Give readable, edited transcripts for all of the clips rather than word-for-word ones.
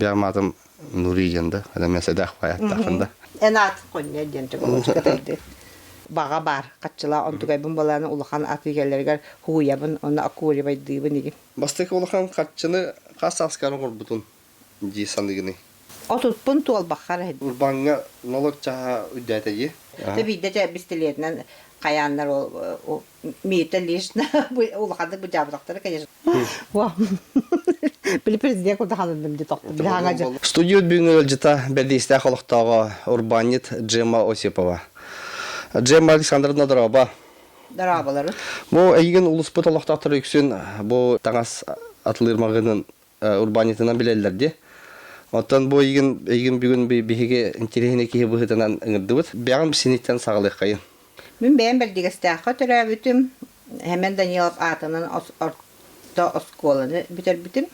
Биаматым Нури диэн да, мен сэдэх баяттахын да. Эн аатын хонньо диэн чөкөлөчкө Баҕа баар, хаччыла онтугайбын балааны улахан атыы кэллэригэр хуйабын, онно окуоливайдыыбын игин. Бастакы улахан харчыны хас сааскар оҥорбутун дии саныгыный? Отутпун туолбаххар Урбаҥҥа налог чаһа үрдээтэ дии. Тэ биирдэ чэ бистилиэтинэн хайааннар ол Миитэ лично улаханнык быдьаабатахтара, конечно. Били президент курдаханынным ди тохтум. Студия бүгүҥҥү ыалдьыта бэрдиистээх олохтооҕо урбаанньыт Джема Осипова. Джема Александровна дорообо. Дорооболору. Бу эйигин улуспут олохтоохторо үксүн бу таҥас атылыыр маҕаһыынын урбаанньытынан билэллэр дии. Оттон бу эйигин эйигин бүгүн биһиги интэриэһинэй киһи быһыытынан ыҥырдыбыт. Бэҕэм синиттэн саҕалыаххайын. Мин бэйэм Бэрдьигэстээххэ төрөөбүтүм. Хэмэн Данилов аатынан орто оскуоланы бүтэрбитим.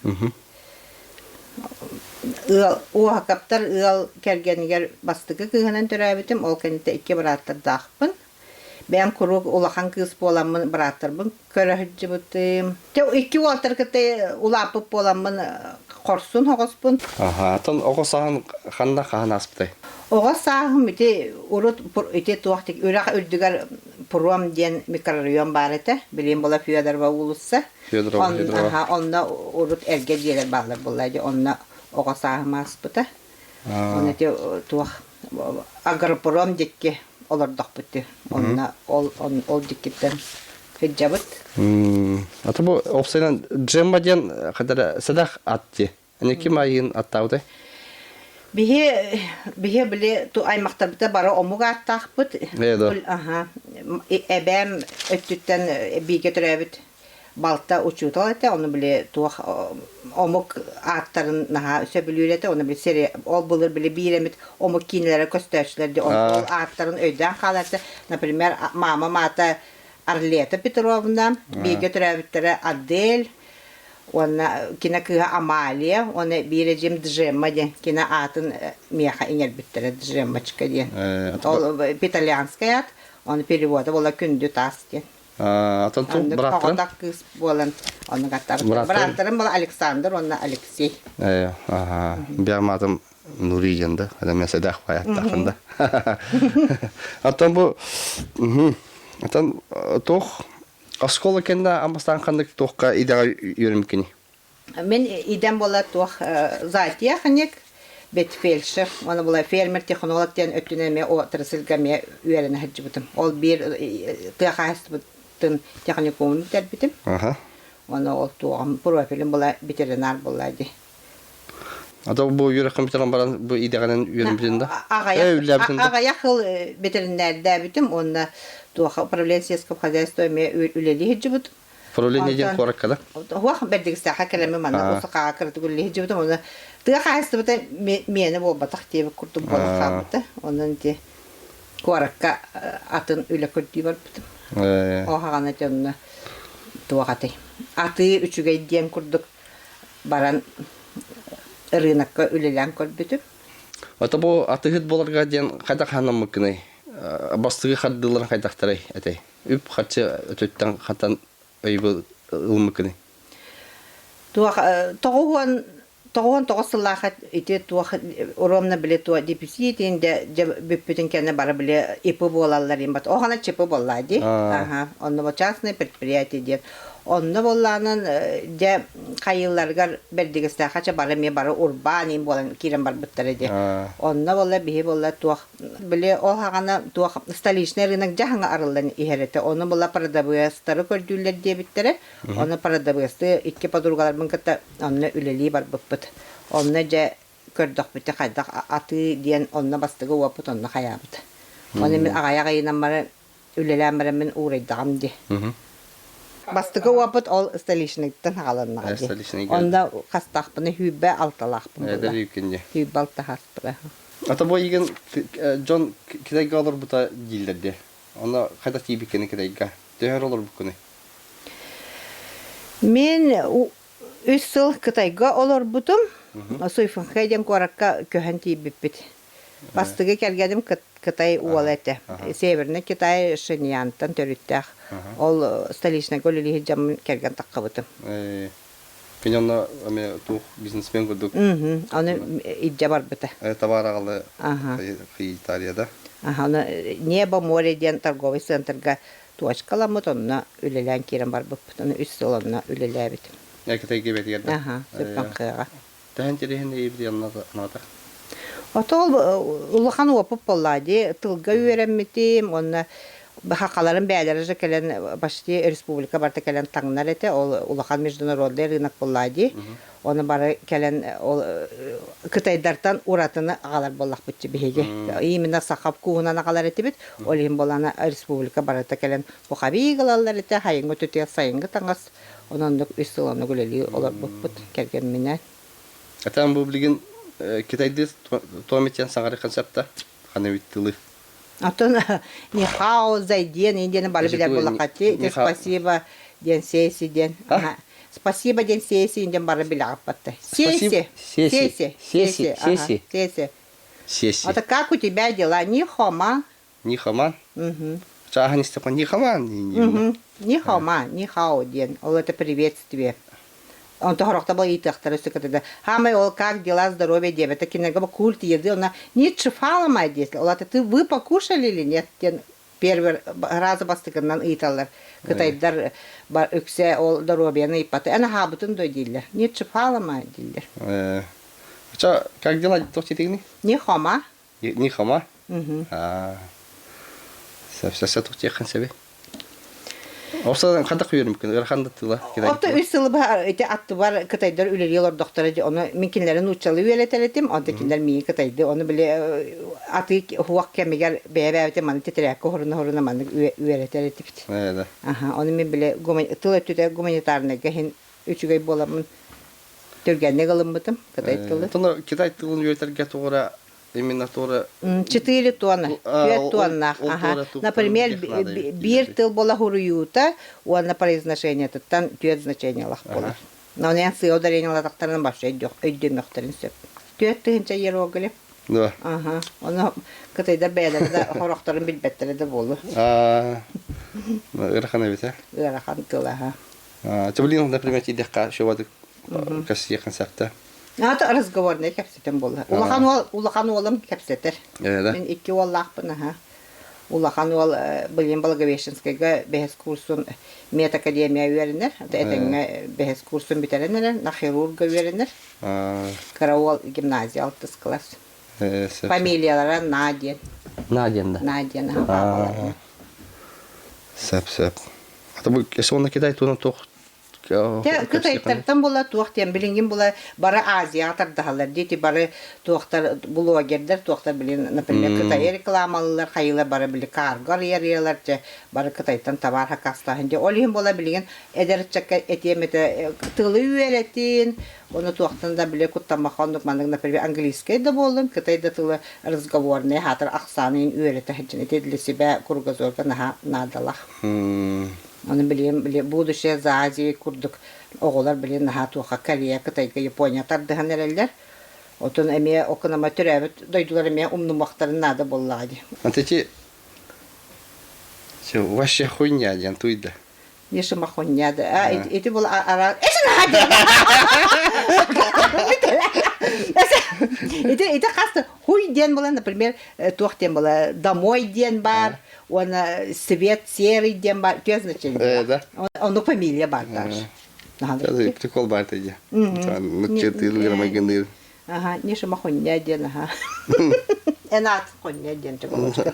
Ыал, Уоһакаптар ыал кэргэнигэр бастакы кыыһынан төрөөбүтүм. Ол кэнниттэн икки бырааттардаахпын. Бэйэм куруук улахан кыыс буоламмын бырааттарбын көрө сылдьыбытым. Дьэ икки уолтар кытта улааппыт буоламмын хорсун оҕоспун. Аха, оттон оҕо сааһын ханна хаһан ааспытай? Оҕо сааһым ити урут ити туох үрэх үрдүгэр Пуром диэн микрорайон баар этэ. Билигин була Федорова уулусса. Федорова, Федорова. Аха, онно урут эргэ дьиэлэр бааллар буолла дии. Онно оҕо сааһым ааспыта. Оны ити туох агропром дикки олордохпут дии. Онно ол ол диккиттэн сылдьабыт. Ата бу опсайынан Джемма диэн хадара садах ат дии. Аны ким айыын аттаабытай? Биһи биһи били ту аймахтарбыта бары омук ааттаахпыт. Аха. Эбээм өттүттэн бииргэ төрөөбүт балта учуутал этэ, ону били туох омук ааттарын наһаа сөбүлүүр этэ, ону били сири ол былыр били биир эмит омук киинэлэрэ көстөөччүлэр дии, ол ааттарын өйдөөн хаалар этэ. Например, мамам аата Арлета Петровна, бииргэ төрөөбүттэрэ Адель, уонна кини кыыһа Амалия, уонна биир эдьиим Джемма диэн кини аатын миэхэ иҥэрбиттэрэ Джеммочка диэн. Ол итальянскай аат, ону перевода буола күндү таас диэн. Атын тыл бырааттарым? Оҕотох кыыс буолан оннук аттарым. Бырааттарым была Александр уонна Алексей. Биам атым Нури диэн да, мен сэдэх баяттахын да. Аттан бу аттан туох оскуола кэннэ амбастаан ханнык туохка идэҕэ үөрэммиккиний? Мин идэм буола туох зоотехник, ветфельдшер, уонна була фермер-технолог диэн өттүнэн эмиэ отрасльга эмиэ үөрэнэ сылдьыбытым. Ол биир тыа хаһаайыстыбатын техникумун бүтэрбитим. Уонна ол туоҕум профилим була ветеринар буолла дии. Ата бу үөрэххин бүтэрэн баран бу идэҕинэн үөрэммитин да? Аҕыйах сыл ветеринардээбитим уонна туох управление сельского хозяйства эмиэ үлэлии сылдьыбытым. Управление диэн куоракка да? Уох бэрдигистэхэ кэлэммин манна усукаҕа кыратык үлэлии сылдьыбытым. Онно тыа хаһаайыстыбата миэнэ буолбатах диэбит курдук буолан хаалбыта. Онон ити куоракка атын үлэ көрдүү барбытым. Ол хаҕана ити онно туох атай атыы үчүгэй диэн курдук баран ырыынакка үлэлээн көрбүтүм. Ото бу атыыһыт буоларга диэн хайдах хаһанаммыккыный? Бастыгы хардыыларын хайдахтарай этэй? Үп-харчы өтүттэн хантан өйбү ылыммыккыный? Туох тоҕуһуон тоҕуһуон тоҕус сыллаахха ити туох уромна били туо дефицитин де бүппүтүн кэннэ бары били ИП буолаллар им бат оһана ЧП буолла ди аха онно частное предприятие диэн Онно буоллаҕынан дьэ хайыыларыгар бэрдигэстээххэ чэ бары эмиэ бары урбаан иин буолан киирэн барбыттара дии. Онно буолла биһи буолла туох били ол хаҕана туох столичный рынок дьэ хаҥа арыллан иһэр этэ. Ону буолла продавецтары көрдүүллэр диэбиттэрэ. Ону продавецты икки подругаларбын кытта онно үлэлии барбыппыт. Онно дьэ көрдөхпүтэ хайдах атыы диэн онно бастакы уопут онно хайаабыт. Ону мин аҕайах ыйынан баран үлэлээн бараммын уурайдаҕым дии. Бастакы опыт ол столичныйтан хааланнаҕа дии. Онно хастаахпына хүүбэ алталаахпын буолла. Хүүбэ алта хаспыра. Ата бу игин дьон Китайга олорбута дииллэр дии. Онно хайдах тиийбиккини Китайга? Төһөр олорбуккуный? Мин үс сыл Кытайга олорбутум. Суйфэнхэ диэн куоракка көһөн тиийбиппит. Бастакы кэргэним Кытай уола этэ. Северный Китай Шэньянтан төрүттээх. Ол столичнайга үлэлиир дьоммун кэргэн таххыбытым. Кини онно эмиэ туох бизнесмен курдук Ону илдьэ барбыта. Товар аҕалы Аха. Италияда. Аха, ону Небо море диэн торговый центрга точкаламмыт, онно үлэлээн киирэн барбыппыт. Ону үс сыл онно үлэлээбитим. Кытайга бэтигэр да? Аха, Сүппэҥкыаҕа. Тэһэн тириһин эйибит аната. Ото ол улахан уопут буолла дии. Тылга үөрэммитим, уонна хахаларын бэйэлэрэ же кэлэн почти республика барыта кэлэн таҥнар этэ. Ол улахан международный рынок буолла дии. Ону бары кэлэн ол кытайдартан уратыны аҕалар буоллахпыт биһиги. Именно саха кууһунан аҕалар этибит. Ол иһин буолана республика барыта кэлэн пуховик ылаллар этэ, хайыҥҥы түтүөх сайыҥҥы таҥас. Онон үс сыл оннук үлэлии олорбуппут кэргэмминэн. Атан бу билигин китайдыы туомитян саҥары концепта ханабит тылы. Оттон нихао зайден диэн бары билэр буоллаххати спасибо диэн сеси диэн спасибо диэн сеси диэн бары билэҕиппатта. Сеси. Сеси. Сеси. Сеси. Сеси. Сеси. Это как у тебя дела? Нихома. Нихома. Чааһын истэххэ нихома. Нихома, нихао диэн. Ол это приветствие. Онто хорохто бу ыйытыахтара сүкэтэ Хамай ол как дела здоровье диэбэтэ кинилэргэ бу культ еды она не чифала диэт ол ты вы покушали или нет диэн первый раза бастакынан ыйыталлар кытайдар үксэ ол доруобуйаны ыйыппаты эн аһаабытын дой дииллэр не чифалама дииллэр Ча как дела туох титигини не хома Не хома Сөп туох сэби Опса хантах үөрүмкүн ыарахан да тыла Ото үс сылы быһа ити аттыбар кытайдар үлэлии олордохторо дии ону мин кинилэри нууччалыы үөрэтэр этим онто кинилэр миигин кытайды ону били атыы уһуох кэмигэр бэйэ-бэйэбитин маннык тэтэрээккэ уһуруна-уһуруна маннык үөрэтэр этибит. Аха ону мин били тыл өттүтэ гуманитарнайга иһин үчүгэй буоламмын түргэнник ылыммытым кытай тылы. Тоно китай тылын үөрэтэргэ тугура именно туора Четыре тонна, түөрт тоннаах. Ага. Например, биир тыл буола хуруйуута уонна произношениетыттан түөрт значениелах буолар. Но эн сыа ударениелатахтарынан вообще өйдөмөхтөрүн сөп. 4000 иероглиф. Да. Ага. Ону кытайдар бэйэлэрэ да хорохторун билбэттэрэ да буолуо. Ыарахан эбит, э? Ыарахан тыл, аха. Блин, например, тиийдэххэ шобадык кэссиэххин сөптө. Ата разговорный кэпсэтэн буолла. Улахан уол улахан уолум кэпсэтэр. Мин икки уоллаахпын аха. Улахан уол билим Благовещенскайга бэһис курсун медакадемия үөрэнэр. Этэҥҥэ бэһис курсун бүтэрэн эрэр, на хирурга үөрэнэр. Кыра уол гимназия алтыс класс. Фамилиялара На диэн. На диэн да? На диэн аха. Сөп сөп. Ата бу сонно Китай туһунан туох Кытайтартан була туох диэн билиҥҥин була бары Азияҕа тардаһаллар дии бары туохтар блогердар туохтар билин например Кытайы рекламалыылар хайыылар бары били карго арыйарыялар дьэ бары Кытайтан табаар хакастааһын дьэ ол иһин була билигин эдэр ыччакка этиэм этэ тылы үөрэтин ону туохтан да били куттаммаха оннук маннык например английскай да буоллун кытай да тылы разговорный хаатыр ахсаанын үөрэтэ сылдьан ити для себя кругозорга наһаа наадалаах Аны билигин били будущее за Азией курдук оҕолор билигин наһаа туохха Корея, Кытайга, Япония тардыһан эрэллэр. Отон эмиэ окунама төрөөбүт дойдулар эмиэ умнумуохтарын наада буоллаҕа дии. Античи вообще хуйня диэн туйда. Нишима хуйня да. А ити был ара Ити ити хас хуй диэн була, например, туох диэн була, домой диэн бар, уонна свет серый диэн бар, үтүө значение. Да. Оннук фамилия бар даже. Прикол бар дии. Нучча майгынныыр. Ага, Нишима хуйня диэн, аха. Эн аат хуйня диэн чоколочка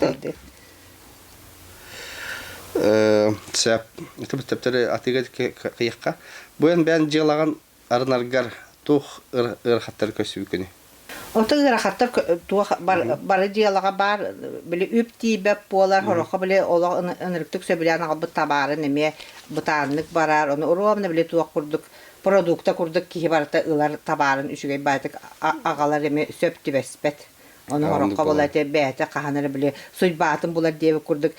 Сөп. Төптөрү атыыга кыйахха. Бу эн бэйэн дьыалаҕын арынаргар туох ыарахаттары көрсүбүккүнүй? Ото ыарахаттар туох бары дьыалаҕа баар били үп тиийбэт буолар, сороххо били олох ынырыктык сөбүлээн аҕалбыт табаарын эмиэ бытааннык барар, ону ровно били туох курдук продукта курдук киһи барыта ылар табаарын үчүгэй баайдык аҕалар эмиэ сөп түбэспэт. Ону Оннук сороххо була буолар. этэ бэйэтэ хаһан эрэ били суйбаатын булар диэбит курдук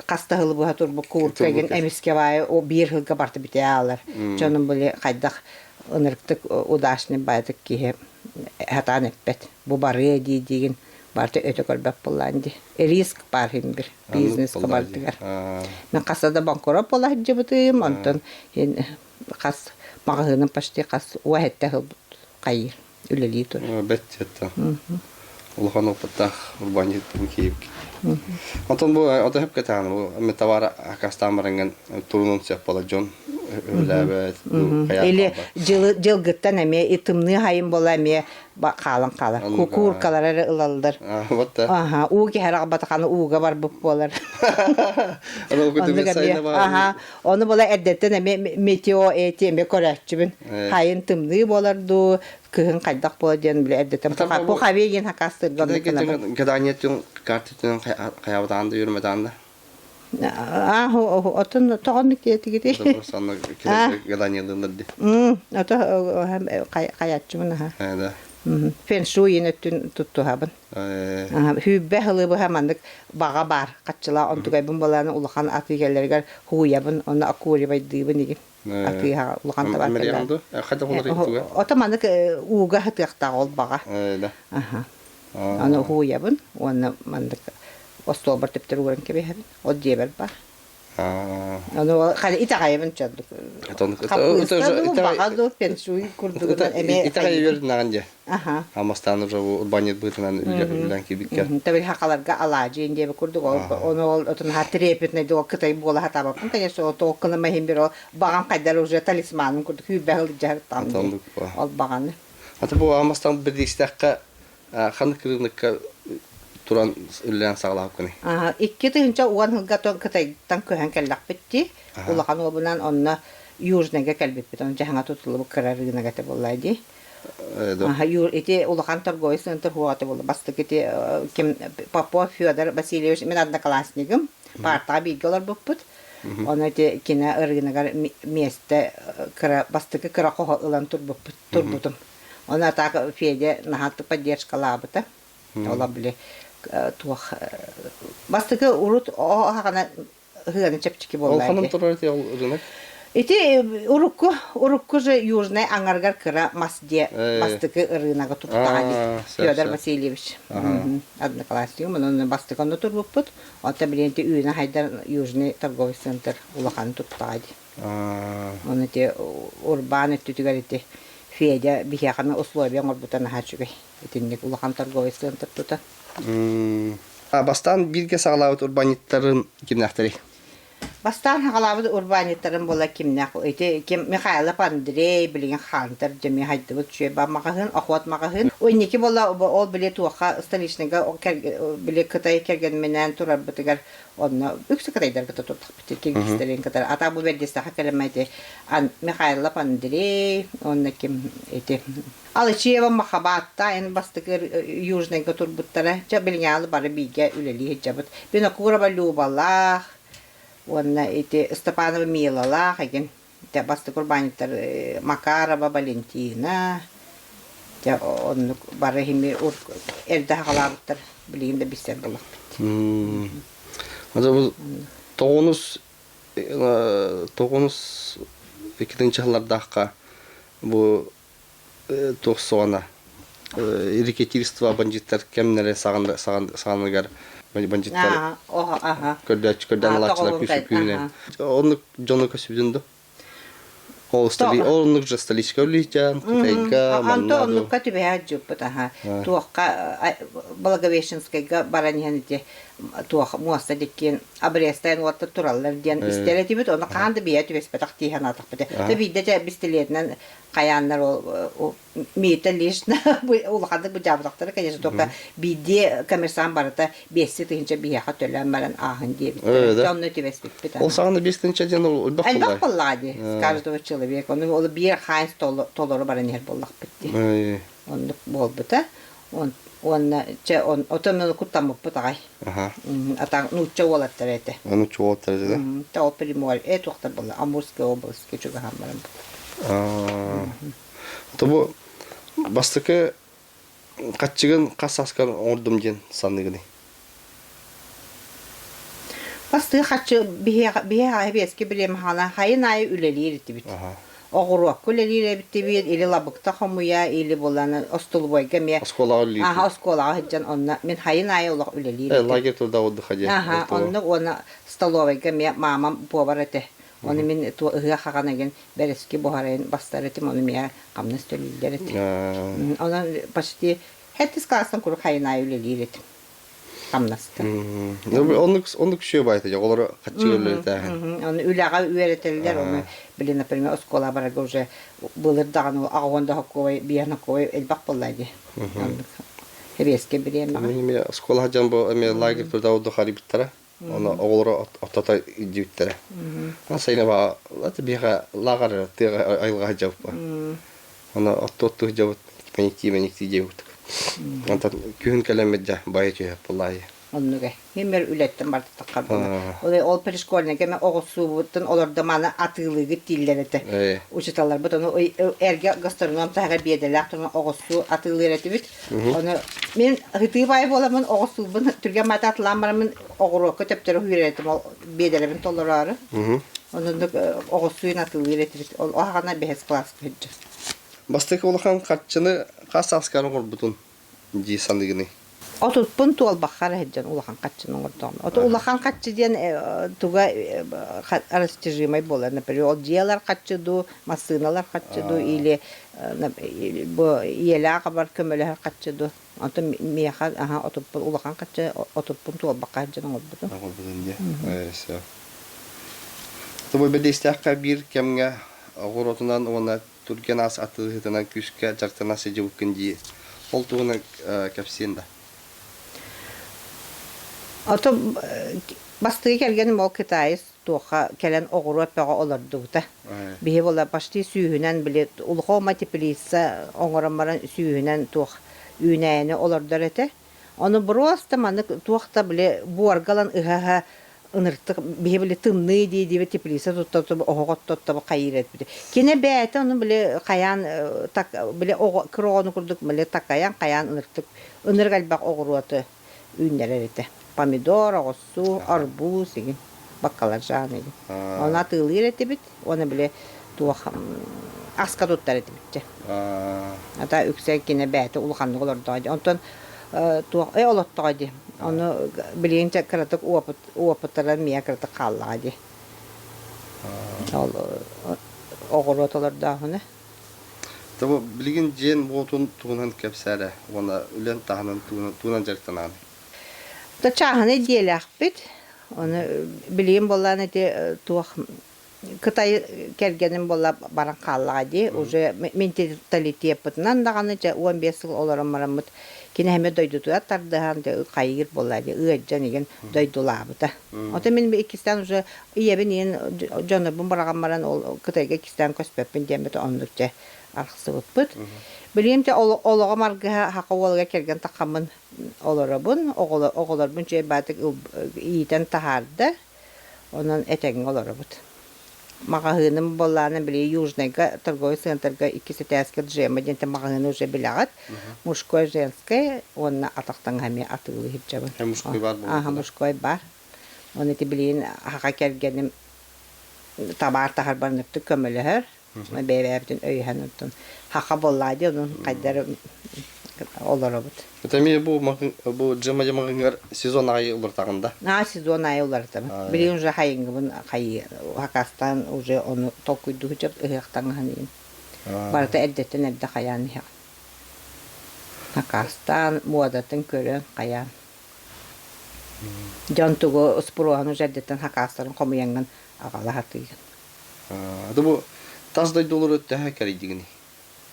хас да сылы быһа турбут куурка игин Турбут. эмискэ баайы о биир сылга барыта бүтэ аалар. Дьонум били хайдах ынырыктык удачный баайдык киһи сатаан эппэт. Бу барыа дии диигин барыта өтө көрбөт буоллаан дии. Риск баар иһин бир Оннук бизнеска буоллар дии. барытыгар. Мин хаста да банкрот буола сылдьыбытым, онтон хас Маҕаһыыным почти хас уоһэттэ сыл хайыыр үлэлии турар. Бэт дьиэттэн. Улахан опыттаах урбаанньыт киһибит. Онтон бу ото хөп кэтэҕин бу эми товар акастаан баранган турунун сөп буола дьон үлээбэт Или дьылгыттан эмиэ и тымныы хайын буола эмиэ хаалан хаалар. Кууркалар эрэ ылаллар. Вот да. Аха, уу киһи аҕабатаханы ууга барбыт буолар. Оннук эмиэ. Аха, ону була эрдэттэн эмиэ метео эти эмиэ көрөөччүбүн. Хайын тымныы буолар дуу, кыһын хайдах буолар диэн билэ эрдэттэн пуховик диэн хакастырга оннук гынабын. Гадание картитынан хайабытаан да yürümэтаан да. Аа, отон тоҕоннук диэтигити. Гаданиялыылар ди. Ото хайааччыбын аха. Да. Фэншуйин өттүн туттуһабын. Хүүббэ хылыбыһа маннык баҕа баар хаччылаа онтугайбын болааны улахан атыы кэллэригэр хууйабын, онно окуоливайдыыбын игин. Атыыһа улахан табаар кэллэр. Ото маннык ууга хытыахтаах ол баҕа. Аха. Аны уһуйабын уонна маннык остуолбар төптөр ууран кэбиһэбин. Ол дьиэбэр бар. Ону хали итэҕэйэбин чордук. Хаппыыста дуу, баҕа дуу, фэншуй курдугунан эмиэ Итэҕэйбэр наҕан дьэ. Аха. Амастаан уже урбаанньыт быһыытынан үлэлээн киирбиккэ. Табил хакаларга алаадьы диэби курдук ол ону ол отун ха трепетный доо кытай буола хатаабаппын конечно ол тоҕо кыныма иһин бир ол баҕам хайдар уже талисманым курдук хүүрбэ сылдьаһыттаҕым дии ол баҕаны. Аты бу амастан бирдиистэххэ ханнык рынокка туран үлэлээн саҕалаабыккыный? 2010 сылга Кытайтан көһөн кэллэхпит дии. Улахан уобунан онно Южныйга кэлбиппит. Ону дьаһаҥа тутуллубут кыра рынок этэ буолла дии. Ити улахан торговый центр хуоҕа буолла. Бастакы ити ким Попов Федор Васильевич мин одноклассникым. Партаҕа бииргэ олорбуппут. Ону ити кино ырыынагар миэстэ кыра бастакы кыра хоһо ылан турбуппут турбутум. Ону атаак Федя наһаа поддержкалаабыта. Ола били туох бастакы урут оһаҕана ыһыаны чэпчэки Ол буолла ханан ити. турар ити ол рынок? Ити урукку урукку же Южный аҥарыгар кыра мас дьиэ Э, бастакы ырыынага туттаҕа дии. аа, сөп Федор сөп. Васильевич Аха. одноклассник онон бастакы онно турбуппут. Оттон билигин ити үүнэ хайдар Южный торговый центр улахан туттаҕа дии. Аа, Ону ити урбаан өттүтүгэр ити Федя биһиэхэ условия оҥорбута наһаа үчүгэй. Итинник улахан торговый центр тута. А бастаан бииргэ саҕалаабыт урбаанньыттарын кимнээхтэрий? Бастаан саҕалаабыт урбаанньыттарым буола кимнээх ити ким Михайлов Андрей билигин Хантер дьэми хайдыбыт үчүгэй маҕаһыын охот маҕаһыын инники буола ол били туохха столичныйга били Кытай кэргэмминээн турарбытыгар онно үксэ кытайдарга турдахпыт киргизтэрин кытары ата бу бэрдистэхэ кэлэмэ ити Михайлов Андрей уонна ким ити Алычеева Махабаатта эн бастакы Южныйга турбуттара. Чэ, билиҥҥи бары бииргэ үлэлии сылдьабыт. Винокурова Любалаах уонна ити Степанова Милалаах игин дьэ бастакы урбаанньыттар Макарова Валентина дьэ оннук бары хими эрдэ хаҕалаабыттар билигин да билсэр буоллахпыт. Ата бу тоҕунус тоҕунус иккитинчи сыллардаахха бу туох суоҕуна рэкетирство бандьыыттар кэмнэрэ саҕаныгар бандьыыттар көрдөөччү көрдөөн ылааччылар күүсү оннук дьону көсүбүтүн да ол оннук же столичка үллиитян Кытайга Анто оннукка түбэһэ дьыппыт аха туохха Благовещенскайга баран иһэн ити туох муоста диккиэн обрезтайын уоттар тураллар диэн истэр этибит ону хаан да бийэ түбэспэтэх дии санаатахпыт да биирдэ дьэ бистилиэтинэн хайааннар ол миитэ лично улаханнык быдьаабатахтара конечно только биирдии коммерсант барыта 5 тыһыынча биһиэхэ төлөөн баран ааһын диэбиттэрэ онно түбэспиппит Ол саҕана 5 тыһыынча диэн ол элбэх элбэх буоллаҕа дии с каждого человека ону ол биир хаайыс толору баран иһэр буоллахпыт дии оннук буолбута уонна чэ отон куттаммыппыт аҕай атаң нуучча уолаттара этэ Нуучча уолаттара этэ да ол Приморье туохтар буолла Амурская областка чугаһаан баран То бу бастакы хаччыгын хас сааскар оҥордум диэн саныыгыный? Бастыы хаччы биһиэхэ биэски бириэмэхана хайын аайы үлэлиир этибит. Оҕуруокка үлэлиир эбиттибит, или лабыкта хомуйа, или булан остолобуойга эмиэ Оскуолаҕа үлэлиир. Аха, оскуолаҕа сылдьан онно мин хайын аайы олох үлэлиир этим. Лагерь труда отдыха диэн. Аха, оннук уонна столовойга эмиэ маамам повар этэ. Ону мин туо ыһыах аҕан эгин бэрэски буһарайын бастар этим, ону миэхэ хамнас төлүүллэр этэ. Онон почти хэттис класстан куруук хайын аайы үлэлиир этим хамнаска. Оннук оннук үчүгэй баайта оҕолору хаччыга үлэлэтээһин. Ону үлэҕэ үөрэтэллэр, ону блин, например, оскуола барарга уже былыр даҕаны аҕа да хоккуой, биэһэн хоккуой элбэх буолла дии. Оннук резкий бириэмэҕэ. Эмиэ оскуола дьон бу эмиэ лагерь труда отдыха арыйбыттара. Ону оҕолоро ортото илдьибиттэрэ. Сайына биһиэхэ лааҕыр тыаҕа айылҕа сылдьабыт. Ону отту-отту сылдьабыт, мэниктии-мэниктии диэбит. Онтон күһүн кэлэммит дьэ байа түһэ буоллаайы. Оннук ээ. Мин үлэттэн бардахха буолла. Ол ол пришкольнайга мен оҕурсуубуттан олордо маны атыылыыгыт дииллэр этэ. Учуталларбыт ону эргэ гастроном таһыгар биэдэлээх туран оҕурсуу атыылыыр этибит. Ону мин ытыы баай буоламмын оҕурсуубун түргэн маата атылаан бараммын оҕуруокка төптөрү үүрэр ол биэдэлэбин толороору. Оннук оҕурсуйун атыылыыр этибит. Ол аҕана бэһис кылааска сылдьар. Бастакы улахан харчыны хас сааскар оҥорбутун дии саныыгыный? Отутпун туолбахха эрэ сылдьан улахан харчыны оҥордоҕум. Ото улахан харчы диэн туга растяжимай буолар. Например, ол дьиэлэр харчы дуу, массыыналар харчы дуу или бу ийэлээх абар көмөлөһөр харчы дуу. Онтон миэхэ аха отуппун улахан харчы отуппун туолбахха сылдьан оҥорбутум. Оҥорбутун дии. Всё. Тобой бэдиэстээххэ биир кэмҥэ оҕуруотунан уонна түргэн ас атыыһытынан күүскэ дьарыктана сылдьыбыккын дии. Ол туһунан кэпсиэн да. Ото бастакы кэргэним ол китаец туохха кэлэн оҕуруот бөҕө олордубута. Биһи буола почти сүүһүнэн били улахома теплица оҥорон баран сүүһүнэн туох үүнээйини олордор этэ. Ону просто маннык туох да били буорга ылан ыһа-ыһа ыныртык биһи били тымныы дии-дии теплица тутта оһох оттотто хайыыр этибит. Кини бэйэтэ ону били хайаан так били оҕо кыра оҕону курдук били такайан хайаан ыныртык ынырык элбэх оҕуруоту үүннэрэр этэ. Помидор, оҕурсуу, арбуз игин, бакалажан игин. Ону атыылыыр этибит уонна били туох аска туттар этибит дьэ. Ата үксэ кини бэйэтэ улаханнык олордоҕо дии. Онтон туох олоттоҕо дии. Ону билигин кыратык опыт опыттара миэ кыратык хааллаҕа дии. Ол оҕуруот олордооһуна. Тобо билигин дьиэн буотун туһунан кэпсээ уонна үлэн таһынан тугунан дьарыктанаҕын? Чааһынай дьиэлээхпит. Ону билигин буоллаан ити туох Кытай кэргэним буолла баран хааллаҕа дии. Уже менталитеппытынан даҕаны дьэ 15 сыл олорон бараммыт кини эмиэ дойдутугар тардыһан дьэ хайыыр буолла дии ыалдьан игин дойдулаабыта. Оттон мин иккистээн уже ийэбин иин дьоннорбун быраҕан баран ол Кытайга иккистээн көспөппүн диэммит оннук дьэ арахсыбыппыт. Билигин дьэ олоҕум аргыһа саха уолугар кэргэн таххаммын олоробун. Оҕолорбун үчүгэй баатык иитэн таһаарда. Онон этэҥҥэ олоробут. Маҕаһыыным буоллаҕына били Южнайга торговый центрга иккис этээскэ Джема диэнтэн маҕаһыыны уже билэҕит. Мужской, женскай уонна атах таҥаһа эмиэ атыылыы сылдьабын. Мужской баар буолбут Аха, мужской баар. Оны ити билигин аһаҕа кэргэним табаар таһарбар ынырыктык көмөлөһөр. Бэйэ-бэйэбитин өйөһөн онтон хаха буоллаа дии онон хайдары олоробут. Это эмиэ бу бу Джема дьамаҕыҥар сезон аайы уларытаҕын да? Аа сезон аайы уларытабын. Билигин уже хайыҥҥыбын хайыы хакастаан уже ону толкуйдуу сылдьабыт ыһыах таҥаһын иһин. Барыта эрдэттэн эрдэ хайаан иһэҕин. Хакастаан, муодатын көрөн хайаан. Дьон тугу спроһун уже эрдэттэн хакастарын хомуйаҥҥын аҕала сатыыгын. Аты бу тас дойдулары төһө кэрийдигиний?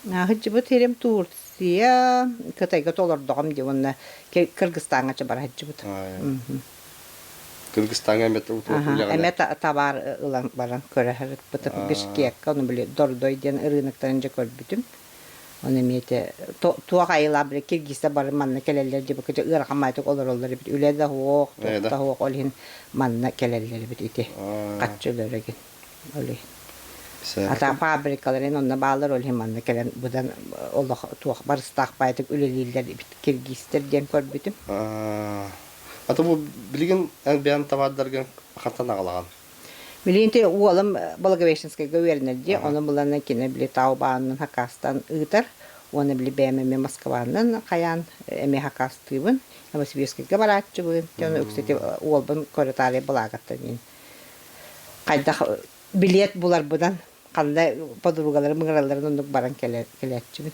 Сылдьыбыт сирим Турция, Кытайга толордоҕум дии уонна Кыргызстаҥҥа бара сылдьыбыт. Кыргызстаҥҥа эмэ Эмэ табаар ылан баран көрө сырыппытым. Бишкекка, ону били Дордой диэн ырыынактарын дьэ көрбүтүм. Ону эмиэ ити туох айылаах били киргизтэр бары манна кэлэллэр диэбиккэ дьэ ыарахан маайтык олороллор эбит. Үлэ да суох, туох да суох, ол иһин манна кэлэллэр эбит ити хаччы өлөрөгүн. Ол иһин. Ата фабрикаларын онно бааллар, ол иһин манна кэлэн быдан олох туох барыстаах баайтык үлэлииллэр эбит киргизтэр диэн көрбүтүм. Ата бу билигин эн бэйэн табаардаргын хантан аҕалаҕын? Билигин ити уолум Благовещенскайга үөрэнэр дии, ону булан кини били Таубаанынан хакаастаан ыытар уонна били бэйэм эмиэ Москванан хайаан эмиэ хакаастыыбын, Новосибирскайга барааччыбын, дьэ ону үксэ ити уолбун көрө таарыйа балаакаттан иин хайдах Билиэт буларбынан ханна подругаларым ыҥыралларын оннук баран кэлээччибин.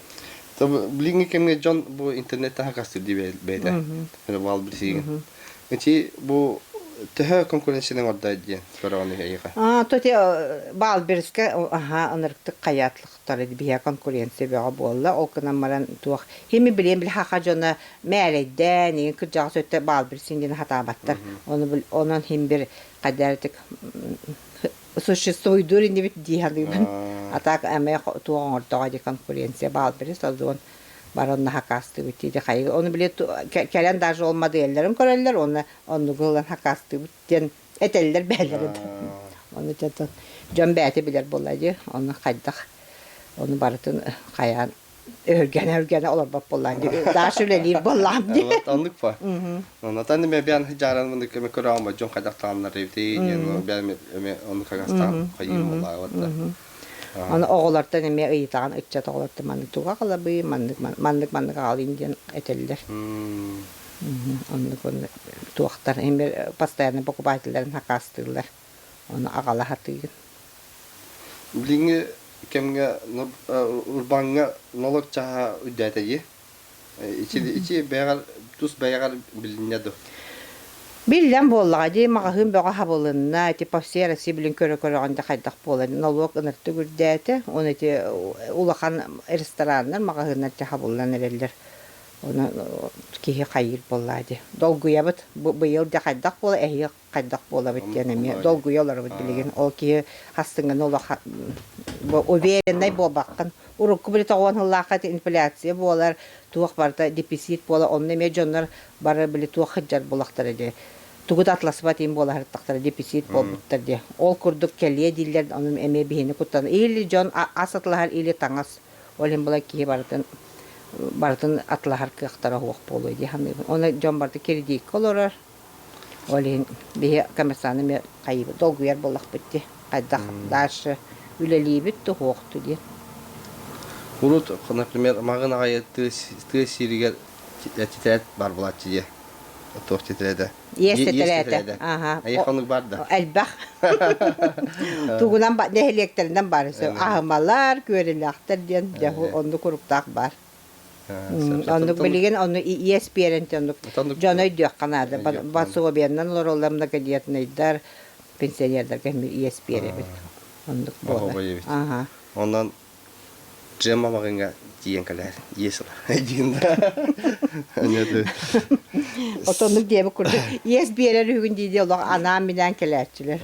Билиҥҥи кэмҥэ дьон бу интернеттэн хакастыыр дии бэйэтэ. Баал билсиигин. Ити бу төһө конкуренцияны оҥордо диэн көрөҕүн эйиэхэ? А, то те Баалберскэ аха ынырыктык хайатлыктар биһэ конкуренция бөҕө буолла. Ол гынан баран туох хими билиэн били хаха дьоно мээрэйдээн, игин кырдьаҕас өттө Баалберсин диэн хатаабаттар. Ону онон хим бир хайдаарытык существуйдуур инибит дии саныыбын. А так эмиэ туох оҥордоҕо дии конкуренция Баалберис Озон баран хакаастыыбыт дии хайы ону били кэлэн даже ол моделлэрин көрөллөр уонна оннугу ылан хакаастыыбыт диэн этэллэр бээлэрэ да ону дьон бэйэтэ билэр буолла дии ону хайдах ону барытын хайаан өһүргэнэ өһүргэнэ олорбот буоллаан дии даша үлэлиир буоллаам дии оннук па онтон эме бэйэн жааран мындык эме көрөҕүм дьон хайдах тааннар эбитий диэн бэйэм эме оннук хагастаан хайыым буоллаа Аны оҕолортон эмиэ ыйытаҕын ыччат оҕолортон маннык туга аҕалабый, маннык маннык маннык аҕалыйын диэн этэллэр. Оннук оннук туохтар эмиэ постоянно покупателлэрин хакаастыыллар. Ону аҕала сатыыгын. Билиҥҥи кэмҥэ урбааҥҥа налог чааһа үрдээтэ дии. Ити ити бэйэҕэр тус бэйэҕэр билиннэ дуо? Биллэн буоллаҕа дии, маҕаһыын бөҕө хабылынна, ити по всей России билин көрө-көрөҕүн да хайдах буолан нолуок ыныртык үрдээтэ. Уонна ити улахан рестораннар, маҕаһыыннар дьэ хабыллан эрэллэр. Ону киһи хайыыр буоллаа дии. Долгуйабыт. Бу быйыл дьэ хайдах буола, эһиил хайдах буолабыт диэн эмиэ долгуйа олоробут билигин. Ол киһи хастыҥҥыны олох увереннай буолбаккын. Урукку били тоҕуон сыллаахха инфляция буолар, туох барыта дефицит буолар, онно эмиэ дьоннор бары били туох сылдьар буолахтара дии. Тугу да атласыбат иин буола сырыттахтара дефицит буолбуттар дии. Ол курдук кэлиэ дииллэр, ону эмиэ биһини куттан. Или дьон ас атлаһар, или таҥас. Ол иһин була киһи барытын барытын атлаһар кыахтара суох буолуо дии саныыбын. Оны дьон барыта кредиккэ олорор. Ол иһин биһи коммерсант эмиэ хайыыбыт, долгуйар буоллахпыт дии. Хайдах дальше үлэлиибит да суохту диэн. Урут, например, маҕын аҕайы тыа сиригэр титирээт баар буолааччы дии. Туох титирээтэ? Иэс титирээтэ. Аха. Эйиэхэ оннук баар да? Элбэх. Тугунан нэһилиэктэринэн баар. Аһымалар, күөрэлээхтэр диэн дьэ оннук уруктаах баар. Оннук билигин ону иэс биэрэн оннук дьону өйдүөххэ наада. Пособиеннан олороллор многодетнайдар, пенсионердарга эмиэ иэс биэрэбит. Оннук буолар. Аха. Онон Джемма маҕыҥҥа тиийэн кэлээр иэс ылар диин да. Отоннук диэбит курдук иэс биэрэр үһүгүн дии олох анаан-минээн кэлээччилэр.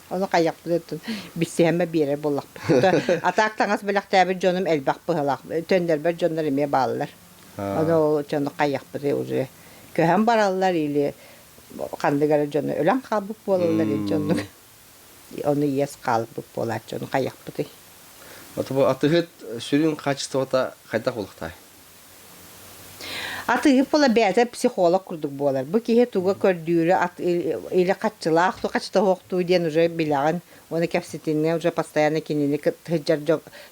Ону хайахпыт билсиһэммэ биэрэр буоллахпыт. Атаак таҥас бэлэхтээбит дьонум элбэх быһалаах. Төннөрбөт дьоннор эмиэ бааллар. Ону ол дьону хайахпыты уже көһөн бараллар или ханнык эрэ дьону өлөн хаалбыт буолаллар или дьоннук ону иэс хаалбыт буолааччы ону хайахпытый. Бу атыһыт сүрүн хаачыстыбата хайдах буолуохтаай? Атыыһыт буола бэйэтэ психолог курдук буолар. Бу киһи туга көрдүүрэ или хаччылаах ту хаччытаһуохтуу диэн уже билэҕин. Уонна кэпсэтиннэ уже постоянно кинини сылдьар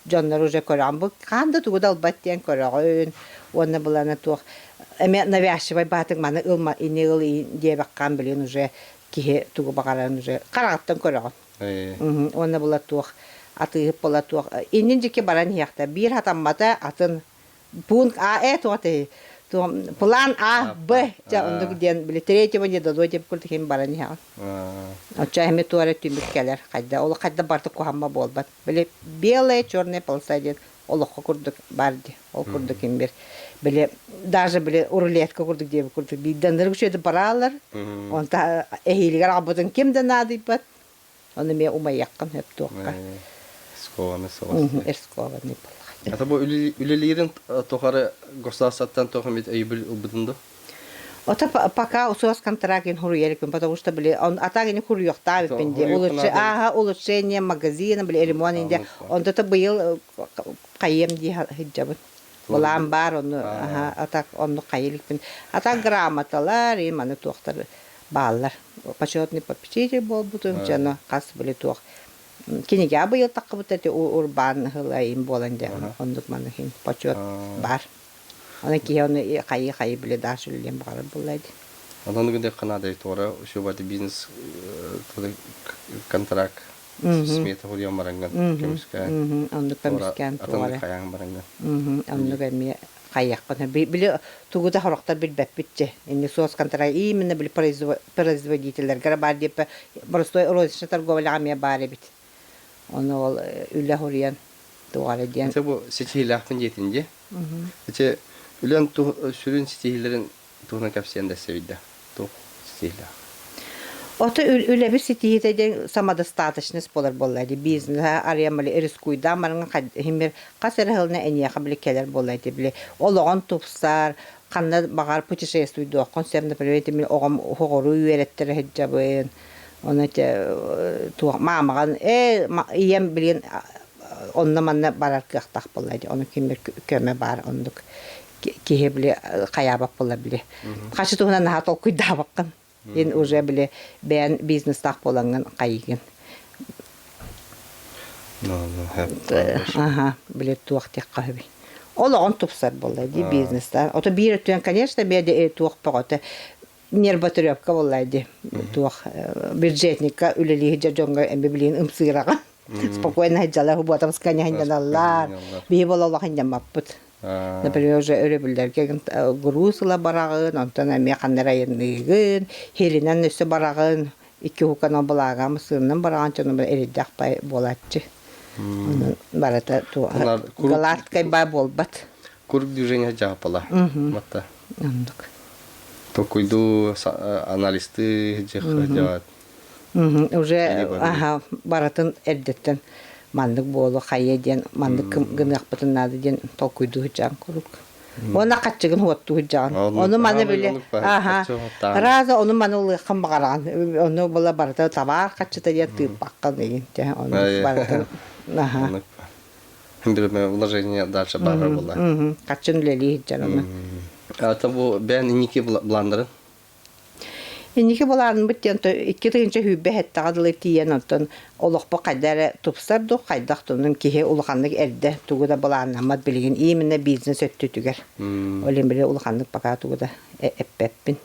дьоннор уже көрөҕүн. Бу хаан да тугу да ылбат диэн көрөҕүн. Уонна былана туох эмиэ навязчивай баатыҥ маны ылма ини ыл диэбэххаан билин уже киһи тугу баҕарарын уже хараҕыттан көрөҕүн. Уонна була туох атыыһыт була туох иннин дьикки баран иһиэхтэ. Биир хатаммата атын Пункт А, Э туох этэй? План А, Б дьэ оннук диэн били третьего не дадут диэбит курдук иһин баран иһэҕин. Оччо эми туора түмүк кэлэр хайда ол хайда барыта куһамма буолбат. Били белая черная полоса диэн олоххо курдук бар дии. Ол курдук им бир били даже били рулетка курдук диэбит курдук биирдэн үчүгэйдик бараалар. Онта эһиилигэр аҕабытын ким да наадыйбат. Ону эмиэ умайыаххын сөп туохха. Рискованный соҕус. Рискованный буоллаҕа. Ата бу үлэлиирин тухары государствоттан туох эмит өйөбүл ылбытын дуо? Ото пока усуос контракт хуруйар потому что били он ата гини хуруйуохтаабыппын ди улучше ааха улучшение магазина били ремонт инде онто быйыл хайыам дии сылдьабын былаан баар ону аха атак онну хайа иликпин ата грамоталар и маны туохтар бааллар. Почетный попечитель буолбутум, дьоно хас били туох кинигэ быйыл таххыбыт эти урбаан ыһылайым буолан дьэ оннук маны иһин почет баар. Аны киһи ону хайы-хайы били дааш үлэлиэн баҕарар буолла ди. Онон гыдык Канада туора шубати бизнес контракт. Смета хуруйан бараҥҥын көмүскээн. Оннук көмүскээн Атын хайаан бараҥҥын. Оннук эмиэ хайыахпын. Били тугу да хорохтор билбэппит че. Инни суос контракт именно били производителлэргэ баар диэппэ простой розничная торговляҕа эмиэ баар эбит. Ону ол үлэ хуруйан туох эрэ диэн. Ити бу ситиһиилээхпин диэтин дии. Ити үлэн сүрүн ситиһиилэрин туһунан кэпсиэн да сэбидэ. Туох ситиһиилээх? Ото үлэбит ситиһиитэ диэн самодостаточность буолар буолла дии. Бизнеһа арыйан били рискуйдаан баран химир хас эрэ сылына эйиэхэ били кэлэр буолла дии. Били олоҕун тупсар, ханна баҕар путешествуйдуоххун сөп. Например, ити мин оҕом оҕору үөрэттэрэ сылдьабын. Ону ити туох маамаҕын ээ ийэм билигин онно-манна барар кыахтаах буолла дии. Ону кимир көмө баар оннук киһи били хайаабат буолла били. Хачы туһунан наһаа толкуйдаабаккын. Ин уже били бэйэн бизнестаах буолаҥҥын хайыгын. Аха, били туох диэххэ сөбүй. Олоҕун тупсар буолла дии бизнестаах. Ото биир өттүнэн, конечно, бэйэ туох бөҕөтө нервотрепка буолла дии. Туох бюджетникка үлэлии сылдьар дьоҥҥо эми билигин ымсыыраҕын. Спокойно сылдьаллар, субуотабыска ньаһынньаналлар. Биһи буола олох инньаммаппыт. Например, уже өрөбүллэргэ груз ыла бараҕын, онтон эмиэ ханна эрэ айанныыгын, хиринэн өссө бараҕын, икки уһуканан былааҕа массыынанан бараҕын, дьону эрэйдээх бай буолааччы. Онон барыта гладкай бай буолбат. Курк движение дьаапала. Матта. Оннук. Толкуйдуу, анализты дьаат. Уже аха барытын эрдэттэн маннык буолу хайа диэн маннык гыныахпытын наада диэн толкуйдуу сылдьаҕын куруук. Уонна хаччыгын уоттуу сылдьаҕын. Ону маны били аха раза ону маны ылыаххын баҕараҕын. Ону була барыта табаар хаччыта диэн тыыппаккын ыйын те ону барытын аха. Вложение дальше баар буолла. Хаччын үлэлии сылдьар ону. А бу бэйэн инники планнарын? Инники былааныммыт диэн 2000 сүүрбэ сэттэҕэ дылы тиийэн оттон олохпут хайда эрэ тупсар дуу, хайдах дуу киһи улаханнык эрдэ тугу да былааннаммат билигин именно бизнес өттүтүгэр. Ол иһин били улаханнык пока тугу да эппэппин.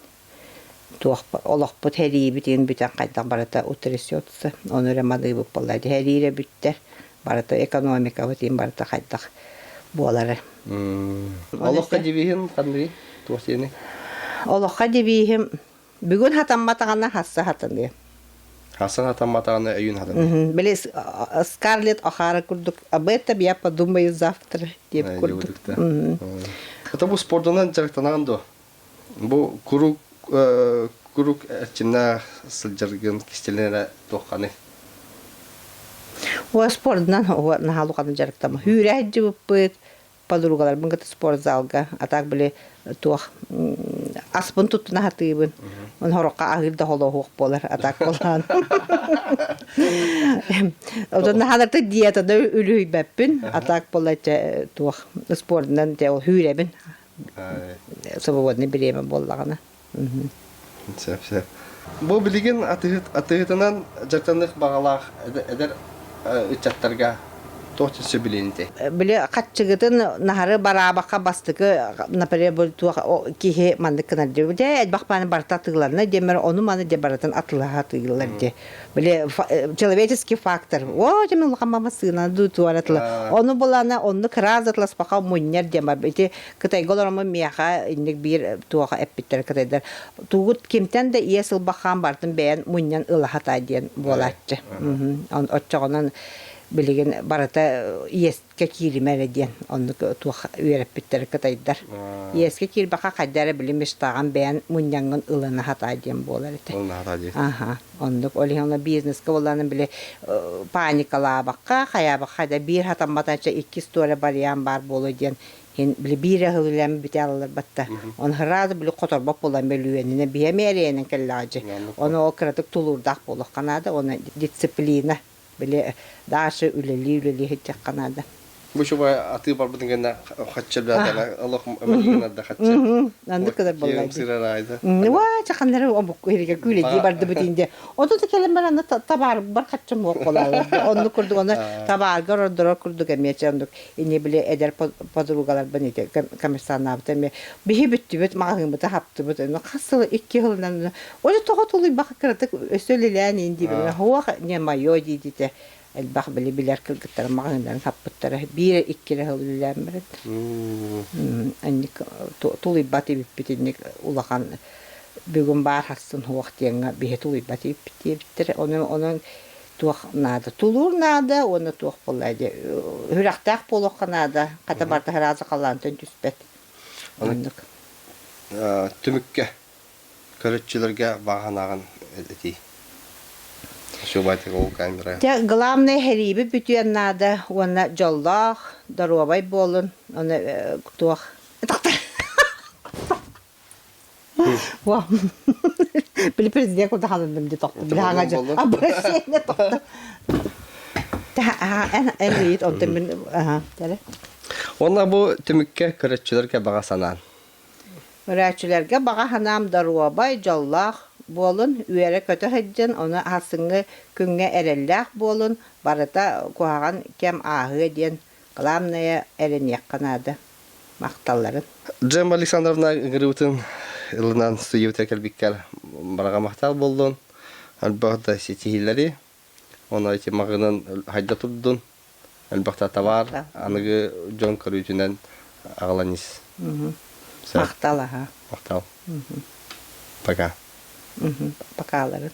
Туох олохпут сэриибитин бүтэн хайдах барыта утрясется, ону эрэ маныыбыт буолла. Сэриирэ бүттэр, барыта экономикабыт иһин барыта хайдах буолара. Олоххо девиһин ханныгый? Туох диэний? Олоххо девиһим бүгүн хатамматаҕына хасса хатаныа. Хасса хатамматаҕына өйүн хатаныа. Били Скарлетт О'Хара курдук об этом я подумаю завтра диэбит курдук. Это бу спордунан дьарыктанаҕын дуо? Бу куруук куруук эрчимнээх сылдьаргын кистэлэнэрэ туохханый? О спордунан наһаа улаханнык дьарыктаммын. Сүүрэ сылдьыбыппыт, подругаларбын кытта спортзалга, а так били туох аспын туттуна сатыыбын. Оны хороххо аһыыр да холоһуох буолар, а так буолаан. Онон наһааларта диетада үлүһүйбэппин, а так буолла туох спордунан ол сүүрэбин свободный бириэмэ буоллаҕына. Сөп, сөп. Бу билигин атыыһытынан дьарыктаныах баҕалаах эдэр ыччаттарга туох сөбүлэнитэй? Били хаччыгытын наһары бараабакка бастакы, например, бу туох киһи маннык гынар дии. Дьэ, элбэх бааны барыта атыыланна диэмэр, ону маны дьэ барытын атыылаһа атыылар дии. Били человеческий фактор. О, дьэ улахан массыына дуу туоратыла. Ону булана онну кыраас атласпаха мунньар диэн бар. Ити Кытайга олороммун миэхэ инник биир туоха эппиттэр кытайдар. Тугут кимтэн да иэс ылбахаан бартын бэйэн мунньан ылаһата диэн буолааччы. Оччоҕунан билигин барыта иэс иэскэ кииримэ эрэ диэн оннук туох үөрэппиттэр кытайдар. Иэскэ киирбэхэ хайда эрэ били мечтаҕын бэйэн мунньаҥҥын ылына сатаа диэн буолар этэ. Ылына сатаа дии. Аха, оннук. Ол иһин бизнеска буоллаҕына били паникалаабакка, хайаабакка хайда биир хатамматача иккис туора вариант баар буолуо диэн иһин били биир ыһыл үлэм бүтэ алларбатта. Оны сразу били хоторбот буолан бөлүөнүнэ биһэми эрэйэнэн кэллэҕэ дьи. Ону ол кыратык тулуурдаах буолуохха наада, оны дисциплина. Били Даша үлэлии-үлэлии сылдьахха наада. Бу шубай атыы барбытын кэннэ хаччы бээтэнэ олох мэлигинарда хаччы. Аннык кыдар боллайды. Сырар айда. Уа чаханнары омук иһигэ күүлэдии бардыбыт инде. Ото да кэлэн баран табаар бар хаччы муох болалар. Оннук курдук оны табаарга ордорор курдук эмиэ оннук ини били эдэр подругаларбын ити коммерсаннаабыт эмиэ биһи бүттүбүт маҕаһыыммыты хаптыбыт хас сыл икки сылынан Оля тоҕо тулуйбаха кыратык өссө үлэлээн иин диибин хуох не мое диидите элбэх били билэр кыргыттар маҕаһыыннарын хаппыттара биир иккилэ сыл үлэлээн баран анник тулуйбат эбиппит инник улахан бүгүн баар хассын хуох диэҥҥэ биһи тулуйбат эбиппит диэбиттэрэ онон онон туох наада тулуур наада уонна туох буолла дии сүрэхтээх буолуохха наада хата барыта сразу халлаантан түспэт оннук Түмүккэ Көрөччүлэргэ баҕа санааҕын этий. Шубайтык ол камера. Дьэ, главное хэрииби бүтүөн наада уонна дьоллоох, доруобай буолун, оны туох Во. Били президент куда халындым ди тохту. Били хаҥа жа. Обращение тохту. Эн эн ыйыт онтон мин аха тэле. Уонна бу түмүккэ көрөччүлэргэ баҕа санаан. Көрөөччүлэргэ баҕа санаам доруобай, дьоллоох буолун, үөрэ-көтө сылдьын, ону сарсыҥҥы күҥҥэ эрэллээх буолун, барыта куһаҕан кэм ааһыа диэн главное эрэниэххэ наада. Махталларын. Джемма Александровна ыҥырыыбытын ылынан студиябытыгар кэлбиккэр барҕа махтал буоллун. Элбэх да ситиһиилэри, Ону ити маҕынан хайда турдун, элбэхтэ табаар, аныгы дьон көрүүтүнэн аҕалан ис. Махтал аһа. Махтал. Пока. Покаларын.